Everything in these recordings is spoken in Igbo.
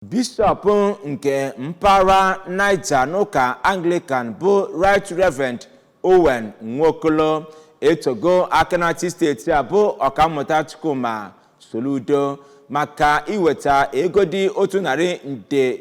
Bishọp nke mpaghara Niger n'ụka Anglican bụ Right Reverend Owen Nwokolo etogo aka na-achị steeti a bụ Ọkammụta Chukwuma Soludo maka iweta ego dị $100 nde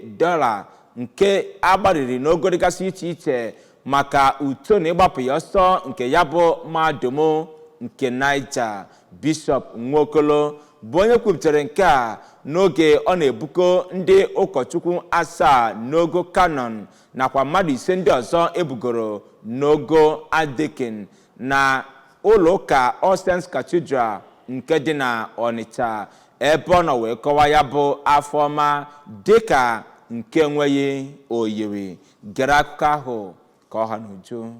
nke agbariri n'ogo dịgasị iche iche maka uto na ịgbapụ ya ọsọ nke ya bụ mahadum nke Niger. Bishọp Nwokolo bụ onye kwupụtara nke a n'oge ọ na-ebuko ndị ụkọchukwu asaa n'ogo canon nakwa mmadụ ise ndị ọzọ ebugoro n'ogo archdeacon na ụlọ ụka All Saints Cathedral nke dị na Ọnịcha, ebe ọ nọ wee kọwaa ya bụ afọ ọma dịka nke enweghị oyiri. Gere akụkọ ahụ ka ọ ha n'uju.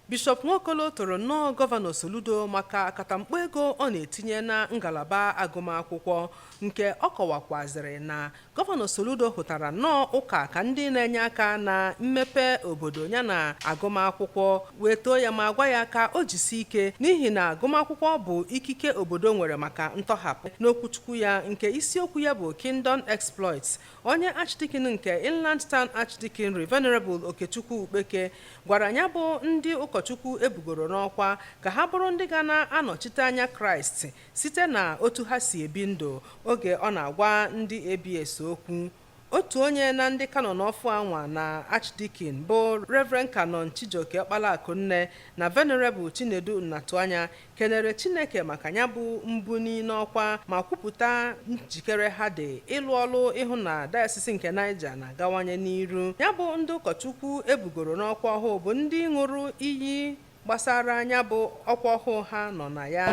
Bishọp Nwokolo toro nnọọ Gọvanọ Soludo maka akatamkpo ego ọ na-etinye na ngalaba agụmakwụkwọ, nke ọ kọwakwazịrị na Gọvanọ Soludo hụtara nnọọ ụka ka ndị na-enye aka na mmepe obodo yana agụmakwụkwọ, wee too ya ma gwa ya ka o jisi ike, n'ihi na agụmakwụkwọ bụ ikike obodo nwere maka ntọhapụ. N'okwuchukwu ya nke isiokwu ya bụ "Kingdom Exploits", onye Archdeacon nke Inland Town Archdeaconry, Venerable Okechukwu Ukpeke, gwara ya bụ ndị ụkọchukwu ebugoro n'ọkwa ka ha bụrụ ndị ga na-anọchite anya Kraịst site na otu ha si ebi ndụ. Oge ọ na-agwa ndị ABS okwu, otu onye na ndị canon ọfụ anwa na Archdeacon bụ Reverend Canon Chijioke Ọkpalaakụnne na Venerable Chinedu Nnatụanya kenere Chineke maka ya bụ mbuni n'ọkwa ma kwupụta njikere ha dị ịlụ ọlụ ịhụ na Diocese nke Niger na-agawanye n'iru. Ya bụ ndị ụkọchukwu ebugoro n'ọkwa ọhụụ bụ ndị ṅụrụ iyi gbasara ya bụ ọkwa ọhụụ ha nọ na ya.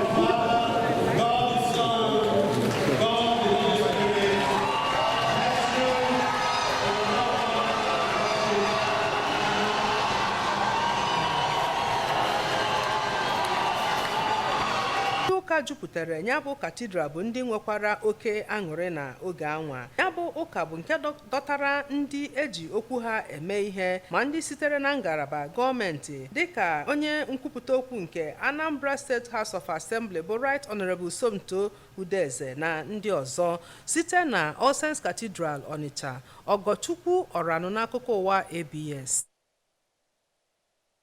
God the Son, God the Holy Spirit, bless you in the love of Ndị ụka jupụtara ya bụ cathedral bụ ndị nwekwara oke aṅụrị na oge anwa. Ya bụ ụka bụ nke dọtara ndị eji okwu ha eme ihe, ma ndị sitere na ngalaba gọọmenti, dịka onye nkwupụta okwu nke Anambra State House of Assembly bụ Right Honorable Somto Udeze na ndị ọzọ. Site na All Saints Cathedral, Onitsha, Ọgọchukwu Ọranụ, n'akụkọ ụwa ABS.